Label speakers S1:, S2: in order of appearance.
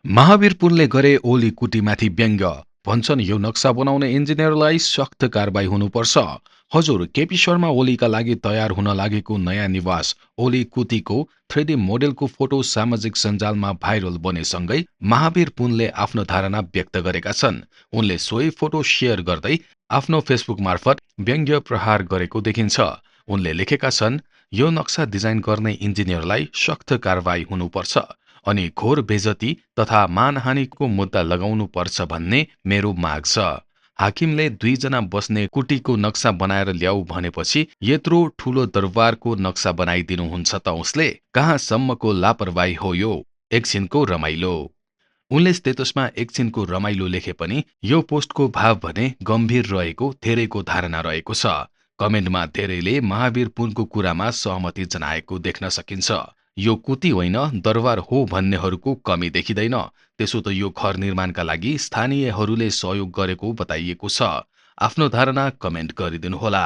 S1: महावीर पुनले गरे ओली कुटीमाथि व्यङ्ग्य भन्छन् यो नक्सा बनाउने इन्जिनियरलाई सख्त कारबाही हुनुपर्छ। हजुर, केपी शर्मा ओलीका लागि तयार हुन लागेको नयाँ निवास ओली कुटीको 3D मोडेलको फोटो सामाजिक सञ्जालमा भाइरल बनेसँगै महावीर पुनले आफ्नो धारणा व्यक्त गरेका छन्। उनले सोही फोटो सेयर गर्दै आफ्नो फेसबुक मार्फत व्यङ्ग्य प्रहार गरेको देखिन्छ। उनले लेखेका छन्, यो नक्सा डिजाइन गर्ने इन्जिनियरलाई सख्त कारबाही हुनुपर्छ अनि घोर बेजती तथा मानहानिको मुद्दा लगाउनु पर्छ भन्ने मेरो माग छ। हाकिमले 2 जना बस्ने कुटीको नक्सा बनाएर ल्याऊ भनेपछि यत्रो ठूलो दरबारको नक्सा बनाइदिनुहुन्छ त उसले? कहाँसम्मको लापरवाही हो यो? एकछिनको रमाइलो। उनले स्टेटसमा एकछिनको रमाइलो लेखे पनि यो पोस्टको भाव भने गम्भीर रहेको धेरैको धारणा रहेको छ। कमेन्टमा धेरैले महावीर पुनको कुरामा सहमति जनाएको देख्न सकिन्छ। यो कुती होइन दरबार हो भन्नेहरूको कमी देखिँदैन। त्यसो त यो घर निर्माणका लागि स्थानीयहरूले सहयोग गरेको बताइएको छ। आफ्नो धारणा कमेन्ट गरिदिनुहोला।